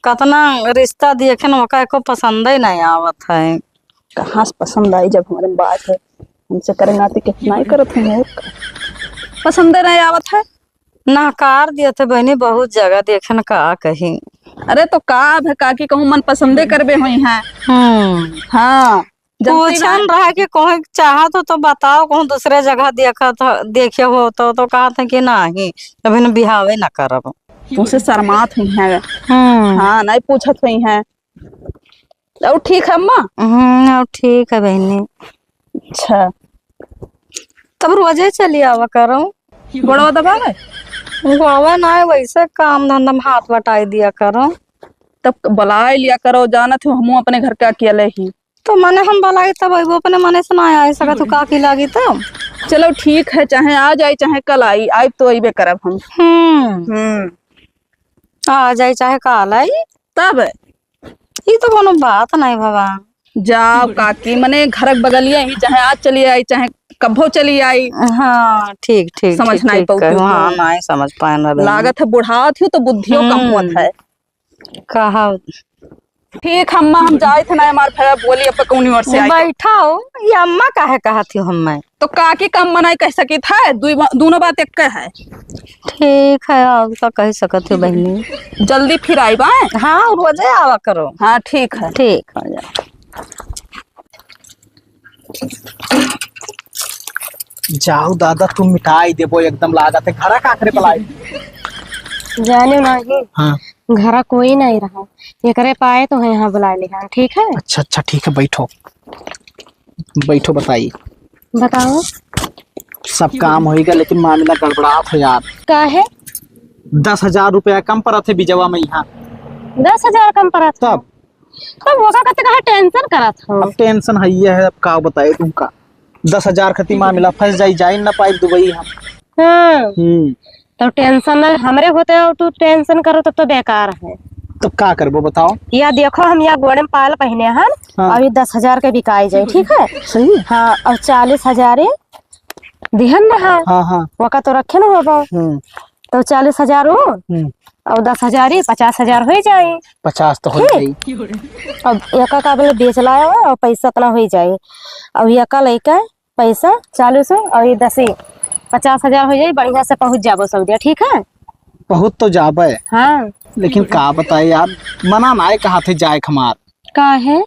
कतना रिश्ता देखे न ओका एको पसंद ही नहीं आवत है। कहाँ से पसंद आई जब हमारे बात है, हमसे करे नाती कितना ही करत हैं। पसंद नहीं आवत है। नहकार दिए थे बहनी, बहुत जगह देखे न का कही। अरे तो का अब है काकी, कहूँ मन पसंदे करबे होई हैं। हम्म। हाँ, जनती पूछन ना। रहा कि कहूँ चाहत हो तो बताओ, कहूँ दूसरे जगह देखत ह-, देखे हो तो, तो कहत है कि नहीं, अभी न बिहावे न करब। तुमसे शर्मात हुई हैं। हम्म। हाँ, नहीं पूछत हुई हैं। और ठीक है अम्मा? हम्म, और ठीक है बहनी। अच्छा। तब रोजे चली आवा करो। गोड़वा दबावे? गोड़वा ना है, वैसे काम धंधा में हाथ बटाई दिया करो। तब बुलाए लिया करो, जानत हो हमहू अपने घर के अकेले ही। तो मने हम बुलाई तब अइबो, अपने मने से ना आए सकत हो, का की लागी तब? चलो ठीक है, चाहे आ जाए चाहे कल आई, आई तो अइबे करब हम। हम्म। हम्म। आ जाए चाहे काल आई। तब? ई तो कोनो बात नहीं बाबा। जाओ काकी, मने घर के बगलिया ही, चाहे आज चली आई, चाहे कभो चली आई। हाँ, ठीक, ठीक, समझ ठीक, नहीं ठीक पाऊ कहो। तू हाँ, तो। नहीं समझ पाए ना बहन। लागत है बुढ़ात ही तो बुद्धियों कम हम्म। होत है। कहा। ठीक अम्मा, हम जाए थे ना, हमार भैया बोली अब कौन ओर से आई। बैठा हो, ये अम्मा काहे कहत हो हमें? तो काकी का अम्मा नहीं कह सकी था, दुई बा-, दोनों बात एक है। ठीक है, और का कह सकत हो बहनी? जल्दी फिर आई बा। हाँ, रोजे आवा करो। हाँ, ठीक है। ठीक है। जाओ दादा, तू मिटाई देबो एकदम, लागत है घरा काकरे बुलाए। जाने नहीं। हाँ। घरा कोई नहीं रहा, एकरे पाए तो है यहाँ बुलाए ले, ठीक है? अच्छा, अच्छा, ठीक है, बैठो। बैठो, बताई। बताओ। सब काम होइगा, लेकिन मामला गड़बड़ात है यार। का है? दस हजार रुपया कम परत है बिजवा में यहाँ। दस हजार कम परत है? तब? तब ओका कते कहा tension करत हो? अब tension है ये है, अब का बताए तुमका। दस हजार खती मामला फंस जाई, जाई ना पाई दुबई हम। हाँ। हम्म। तो tension ना हमरे होते हो, तू tension करो तब तो बेकार है। तो का करबो बताओ? या देखो, हम या गोड़े में पायल पहिने हन, हाँ। और ये दस हजार के बिकाई जाए, ठीक है? सही। हाँ, और चालीस हजार ये दिहन ना है। हाँ, हाँ। वका तो रखे ना होबो। हम्म। तो चालीस हजार वो, हम्म। अब दस हजार ही, पचास हजार होइ जाई। पचास तो होइ जाई। अब एका का बोले बेच लायो और पैसा इतना होइ जाई। अब एका लइका पैसा चालीस और ये दस ही, पचास हजार होइ जाई, बढ़िया से पहुँच जाबो सऊदिया, ठीक है? पहुँच तो जाबे। हाँ। लेकिन का बताई यार, मना नाय कहा थे जाए क हमार। का है?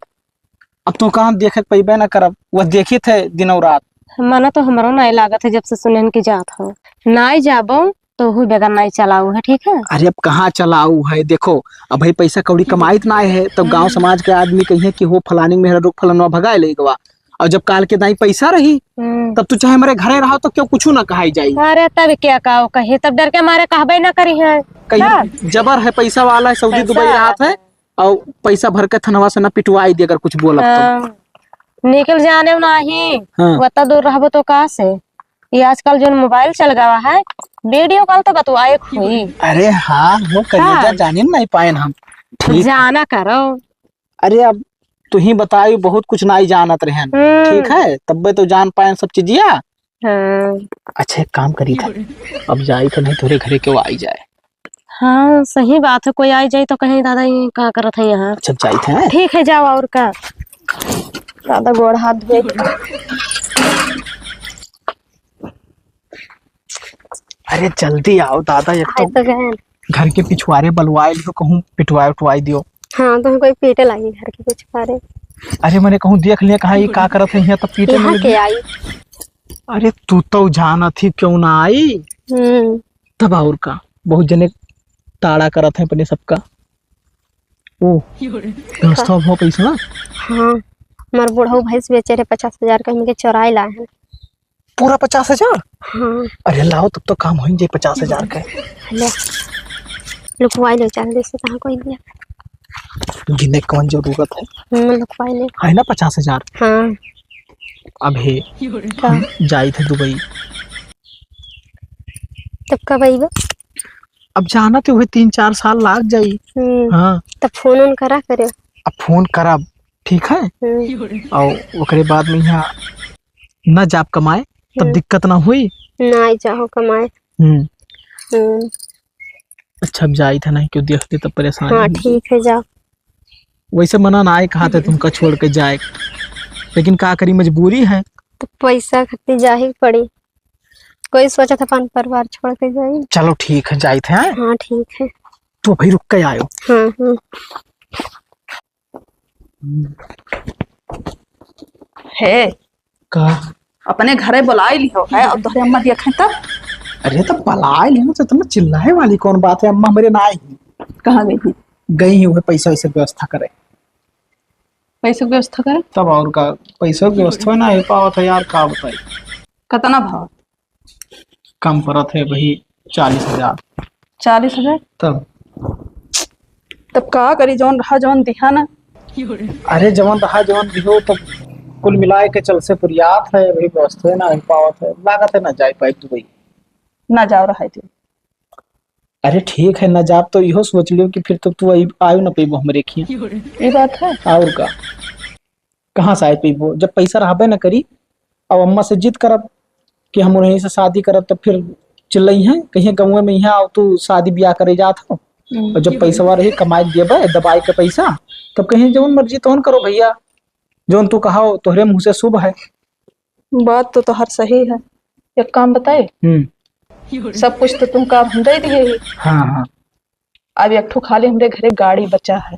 अब तू कहाँ देखे के पइबे ना करब, वह देखी थे दिनों रात। मना तो हमरो नाय लागत है जब से सुनेन की जात हो। नाय जाबो तो हु बेगर नाय चलाऊ है, ठीक है? अरे अब कहाँ चलाऊ है, देखो अब भाई पैसा कौड़ी कमाइत नाय है, तब गाँव हम्म। समाज के आदमी कहिए कि हो फलानी मेहरा रुक फलनवा भगाए ले गवा। और जब काल के दाई पैसा रही, हम्म। तब तू चाहे हमारे घरे रहो तो क्यों कुछ ना कहाई जाई। अरे तब क्या का कही, तब डर के मारे कहबे ना करी है। कहीं हाँ। जबर है, पैसा वाला है, सऊदी पैसा दुबई वाला रहत है, है। और पैसा भर के थनवा से ना पिटवाई दे अगर कुछ बोलब तो। हाँ। निकल जाने नाही। हाँ। वत्ता दूर रहबो तो का से? ये आजकल जो मोबाइल चल गवा है, वीडियो कॉल तो बतवाए हुई। अरे हाँ, वो करेजा हाँ। जाने नहीं पाएन हम। ठीक। जाना करो। अरे अब तू ही बताई, बहुत कुछ नाई जानत रहन। हम्म। ठीक है, तब्बे तो जान पाएन सब चीजिया। हाँ। अच्छा, एक काम करी था, अब जाई तो नहीं, तोरे घरे केहू आई जाए। हाँ, सही बात है, कोई आई जाए तो कहीं, "दादा, ये का करत है यहाँ?" अच्छा, जाई थे। ठीक है, जाओ, और का? दादा, गोड़ हाथ धोए। अरे, जल्दी आओ, दादा, एक तो आए तो गए। घर के पिछुआरे बलवाए लियो, कहूँ पिटवाए उठवाए दियो। हाँ, तो कोई पीटे लागी घर के पिछुआरे। अरे, मने कहूँ देख लिया, कहाँ ये का करत है यहाँ, तब पीटे यहाँ लगी। के आई। अरे, तू तो जानत ही क्यों ना आई? हम्म। तब और का, बहुत जने ताड़ा करत हैं अपने सबका। ओ, व्यवस्था हो पैसा? हाँ, हमार बुढ़ऊ भैंस बेचे रहे पचास हजार का, हमके चोराए लाए हैं। पूरा पचास हजार? हाँ। अरे लाओ, तब तो काम हो ही जाए पचास हजार का। ले, लुकवाई ले जल्दी से, कहाँ कोई दिया? गिने कौन जरूरत है? हम्म, लुकवाई ले। है ना पचास हजार? हाँ। अबे, का? हम जाई थे दुबई। तब कब अइबे? अब जाना तो वही तीन चार साल लाग जाई। हम्म। हाँ। तब फोन उन करा करे। अब फोन करब, ठीक है? हम्म। और ओकरे बाद में यहाँ न जाब कमाए, तब हम्म। दिक्कत ना हुई। ना आई जाओ कमाए। हम्म। हम्म। अच्छा, अब जाई था नहीं, क्यों देख ले तब परेशान हाँ, होई। ठीक है, जाओ। वैसे मना ना आए कहा थे तुमका छोड़ के जाए, लेकिन का करी, मजबूरी है। तो पैसा खातिर जाही पड़ी, कोई सोचा था अपन परिवार छोड़ के जाई। चलो ठीक है, जाई थे, हैं? हाँ, ठीक है। तू अभी रुक के आयो। हाँ, हाँ। हे, का? अपने घरे बुलाए लिहो है और तोहरे अम्मा देखे तब? अरे तो बुलाए लिहो तो इतना चिल्लाए वाली कौन बात है? अम्मा हमरे ना आई। कहाँ गई थी? गई ही वह पैसा वैसे व्यवस्था करे। पैसे के व्यवस्था करे? तब और का, पैसों की व्यवस्था ना हो पावत है यार, का बताई। कितना भाव? कम पड़त है वही चालीस हजार। चालीस हजार? तब? तब का करी, जौन रहा जौन दिहा ना। अरे जौन रहा जौन दिहो, तब कुल मिलाए के चल से पुरियात है, वही व्यवस्था ना हो पावत है, लागत है ना जाए पाई दुबई। ना जाओ रहा है तो। अरे ठीक है, ना जाब तो इहो सोच लियो कि फिर तो तू आई-, आयो ना पइबो हमरे खियाँ। ये बात है। और का, कहाँ से आए पइबो जब पैसा रहबे ना करी? अब अम्मा से जिद करब कि हम उन्हीं से शादी करब, तब फिर चिल्लई हैं, कहीं गाँव में यहाँ आओ, तू शादी ब्याह करे जात हो। हम्म। और जब पैसवा रही कमाए के देबे, दबाए के पैसा, तब कहीं जौन मर्जी तौन करो भैया, जौन तू कहाओ तोहरे मुँह से शुभ है। बात तो तोहर सही है। एक काम बताए? हम्म। सब कुछ तो तुमका हम दे दिए ही। हाँ, हाँ। अब एक ठो खाली हमरे घरे गाड़ी बचा है।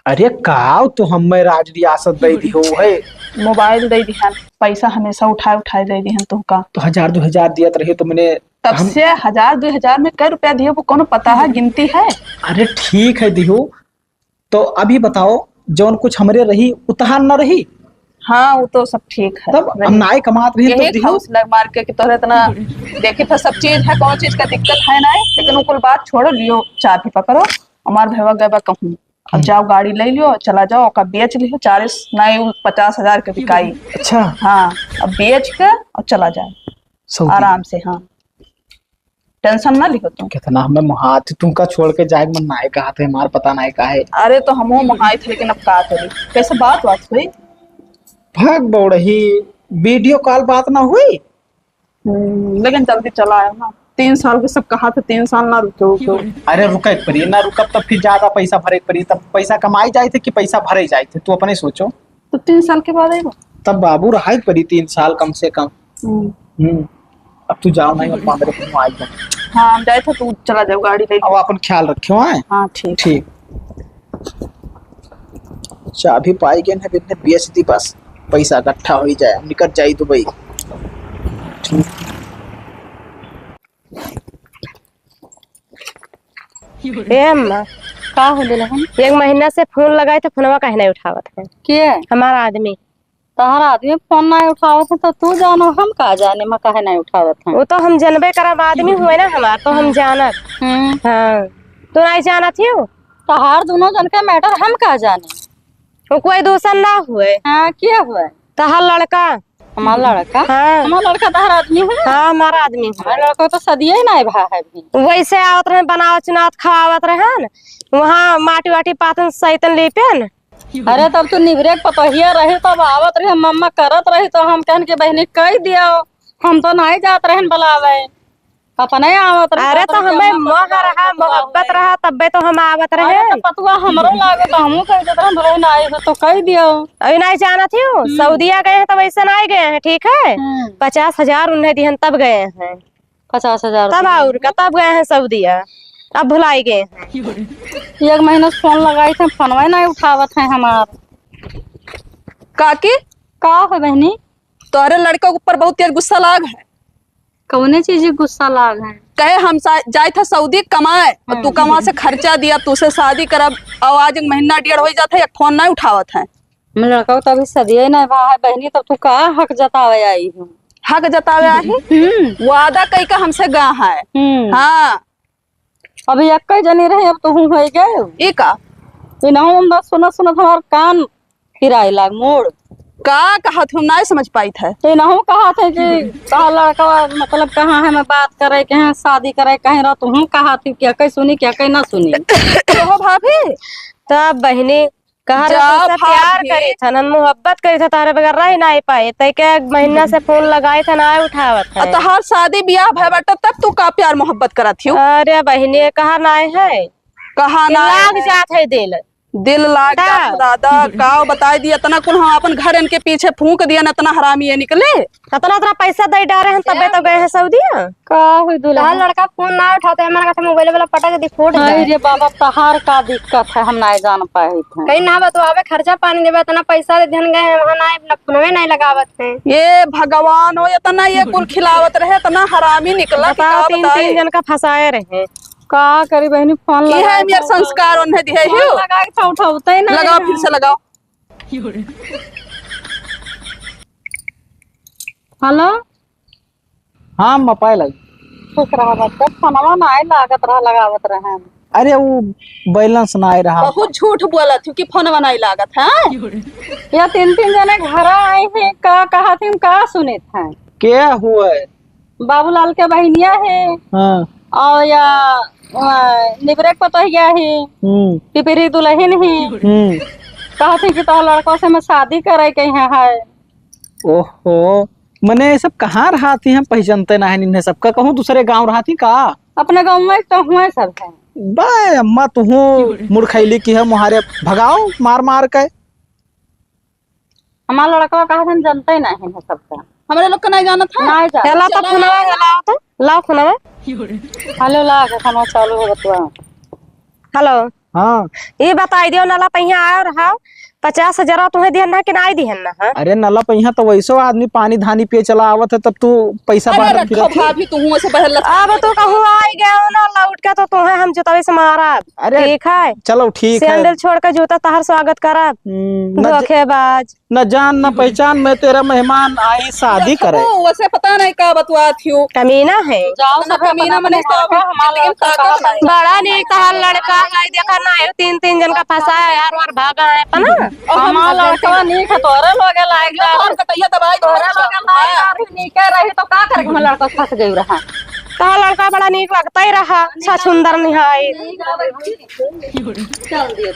अरे का तो हमें राज रियासत दे दिहो है? मोबाइल दे दिहन, पैसा हमेशा उठाए उठाए दे दिहन तुमका। तो हजार दो हजार दियत रहे तो मने तब हम से हजार दो हजार में कै रुपया दियो, वो कोनो पता है, गिनती है? अरे ठीक है दिहो, तो अभी बताओ, जौन कुछ हमरे रही, उ तहार न रही? हाँ, उ तो सब ठीक है। तब रही। हम नाय कमात रही, तो यही दिहो। खाउस लग मार के कि तोहरे इतना देखी था, सब चीज है, कौन चीज का दिक्कत है ना, लेकिन वो कुल बात छोड़ो, लियो, चाबी पकड़ो, हमार भैया गए बा कहूँ। अब हम्म। जाओ, गाड़ी ले लियो, चला जाओ, ओका बेच लियो, चालीस नहीं, उ पचास हजार के बिकाई। अच्छा। हाँ, अब बेच के और चला जाए सऊदी। आराम से, हाँ। टेंशन ना लिहो तुम। कितना हमें मोहात, तुमका छोड़ के जाए के मन नाय कहा थे, हमार पता नाय का है। अरे तो हमहू मोहाई थे, लेकिन अब का करी, कैसे बात बात हुई? भाग बौड़ही, वीडियो कॉल बात ना हुई? हम्म, लेकिन जल्दी चला आयो ना। तीन साल के सब कहा थे, तीन साल ना रुके, रुके। अरे रुके के पड़ी, ना रुकब तब फिर ज्यादा पैसा भरे के पड़ी। तब पैसा कमाई जाए थे कि पैसा भरे जाए थे, तू अपने सोचो। तो तीन साल के बाद आएगा। तब बाबू रहा के पड़ी तीन साल कम से कम। हम्म। हम्म। अब तू जाओ नहीं, अब मेरे को आई जाओ। हाँ, हम जाए थे, तू चला जाओ, गाड़ी ले। अब अपन ख्याल रखियो, हैं? हाँ, ठीक। ठीक। चाबी पाई गए हैं, बिन्ने बेच दी बस, पैसा इकट्ठा हो ही जाए, निकल जाई दुबई। ठीक। ए अम्मा, का हो दुल्हन? एक महीना से फोन लगाए थे, फोनवा काहे नहीं उठावत है? के? हमारा आदमी। तहार आदमी फोन नहीं उठावत है तो तू जानो, हम का जाने मैं काहे नहीं उठावत है। वो तो हम जनबे करब, आदमी हुए ना हमार, तो हम जानत। हम्म। हाँ, तू नहीं जानत ही हो? तहार दोनों जन के मैटर हम का जाने। वो कोई दूसर ना हुए। हाँ, के हुए? तहार लड़का। हमार लड़का? हाँ। हमार लड़का तहार आदमी है? हाँ, हमारा आदमी है। हमार लड़का तो सदिये ही नहीं भा है अभी। वैसे आवत रहे, बनावत चुनावत खवावत रहे न, वहाँ माटी वाटी पातन सैतन लीपेन। अरे तब तू निबरे के पतोहिया रही, तब आवत रहे, मम्मा करत रही, तो हम कहन के बहिनी कह दियो, हम तो नहीं जात रहन बुलावे। अपने आवत रहे, अरे, तो हमें मोह रहा, मोहब्बत रहा, तब्बे तो हम आवत रहे। अरे, तो पतुआ हमरो लागो, तो हमहू कह देत रहन, दुल्हन आई हो, तो कह दियो। अभी नहीं जानत ही हो, हम्म। सऊदिया गए हैं, तो वैसे नहीं गए हैं, ठीक है? हम्म। पचास हजार उन्हें दिहन, तब गए हैं। पचास हजार तब रुपया। और का, तब गए हैं सऊदिया, अब भुलाई गए हैं। एक महीना से फोन लगाई थे, फोनवा नहीं उठावत है हमार। काकी? का हो बहनी? तोहरे लड़के के ऊपर बहुत तेज गुस्सा लाग है। कौने चीज के गुस्सा लाग है? कहे हम सा-, जाए था सऊदी कमाए, और तू हम्म। कमा से खर्चा दिया, तू से शादी करब, और आज एक महीना डेढ़ हो जाता है, एक फोन नहीं उठावत है। हम लड़का तो अभी सदिये नहीं भा है बहनी, तब तू का हक जतावे आई हो? हक जतावे आई? हम्म। वादा कई का हमसे गा है। हम्म। हाँ। अभी एक ही जनी रहे, अब तू होई गए। ई का? इनहू हम बस सुनत सुनत हमार कान पिराए लाग मोड़। का कहत हूँ, नहीं समझ पाई थे। इनहू कहत है कि तोहार लड़का मतलब कहाँ है, मैं बात करे के हैं, शादी करे कहीं रह, तू कहत है क्या कहीं सुनी, क्या कहीं ना सुनी। तो हो भाभी। तब बहिनी, कहा रहे जा तुमसे प्यार भाभी। करी थन, हम मोहब्बत करी थे, तारे बगैर रह नहीं पाए। तय के एक महीना से फोन लगाए थे, ना उठावत है। तोहार शादी ब्याह भय बाटे, तब तू का प्यार मोहब्बत करत हियो? अरे बहिनी, कहा नाय है। कहा कि नाय लाग है। जात है दिल। दिल लाग का? जात है दादा, का बताई दी, इतना कुल हम अपन घर इनके पीछे फूंक दिया न, इतना हरामी ये निकले। इतना, इतना पैसा दे डारे हैं, तबे तो गए हैं सऊदिया। का हुई दुल्हन? तहार लड़का फोन ना उठाते, हमारा कहते मोबाइल वाला पटक दी, फूट हाय जाए। रे बाबा, तहार का दिक्कत है, हम ना जान पाए थे। कहीं ना बतवावे, खर्चा पानी देवे, इतना पैसा दे दिहन गए हैं, वहाँ ना, ना फोनवे नहीं लगावत हैं। ये भगवान हो, इतना ये कुल खिलावत रहे, इतना हरामी निकला कि बताओ, का तीन, बताई। तीन जन का फंसाए रहे। का करी बहनी, फोन ये लगा है मेरा संस्कार, उन्हें दिए फोन हो। लगा के उठावते ही ना लगाओ, है। फिर से लगाओ। हेलो। हाँ, अम्मा, पाए लग। खुश रहा बच्चा, फोनवा ना आए, लागत रहा, लगावत रहे हम। अरे, वो बैलेंस ना आए रहा। बहुत झूठ बोलत हूँ कि फोनवा नहीं लागत है। या तीन, तीन जने घर आए हैं, का कहा थी, का सुने थे? के हुए? बाबूलाल के बहिनिया है। हाँ। और या, आ, निबरे के पतोहिया है। हम्म। पिपरी दुल्हन है। हम्म। कहत है कि तोहर लड़का से मैं शादी करे के यहाँ है। ओहो, मने ये सब कहाँ रहती हैं, पहचानते ना है इन्हें सबका, कहूँ दूसरे गाँव रहती का? अपने गाँव में तो हुए सब है। बे अम्मा, तुहूँ मुड़खैली की है, मुहारे भगाओ मार मार के। हमार लड़कवा कहा हम जानते ही नहीं है सबका। हमरे लोग का नहीं जानत है? नहीं जानत। चला तो चला फोनवा ना। लाओ तो, लाओ फोनवा। हेलो, लाग, फोनवा चालू हो बतवा। हेलो। हाँ। ये बताई दियो, नला पहिया आयो रहा, पचास हजार तुम्हें दिहन ना कि नाई दिहन ना, हाँ? अरे नला पहिया तो वैसो आदमी पानी धानी पिए चला आवत है, तब तू पैसा अरे बांटत रखो फिरत है। भाभी, तू हुआं से बहर लत अब तू कहूँ आई गए हो ना, लौट के तो तुम्हें हम जूतवे से मारा। अरे ठीक है, चलो ठीक है। सैंडल छोड़ के जूता तहार स्वागत करब। हम्म, न ज-, धोखेबाज। न जान न पहचान, मैं तेरा मेहमान आई शादी करे। देखो, वैसे पता नहीं का बतुआ थियो। कमीना है। जाओ इतना सब कमीना अपना मने अपना तो घर का, हमारा जिंदगी में लड़का ताकत कहाँ नहीं। बड़ा नीक तहार लड़का है, देखा ना है, तीन तीन जन का फंसा है यार, और भागा है अपना। और हम हमार लड़का नीक है, तोरे लोगे लायक जो बा। तोहर कटैया दबाई तोरे लोगे लायक बा, नीके रही तो का करे, हमार लड़का फंस गई रहा। तहार लड़का बड़ा नीक लगता ही रहा, अच्छा सुंदर निहाई। चल दिए।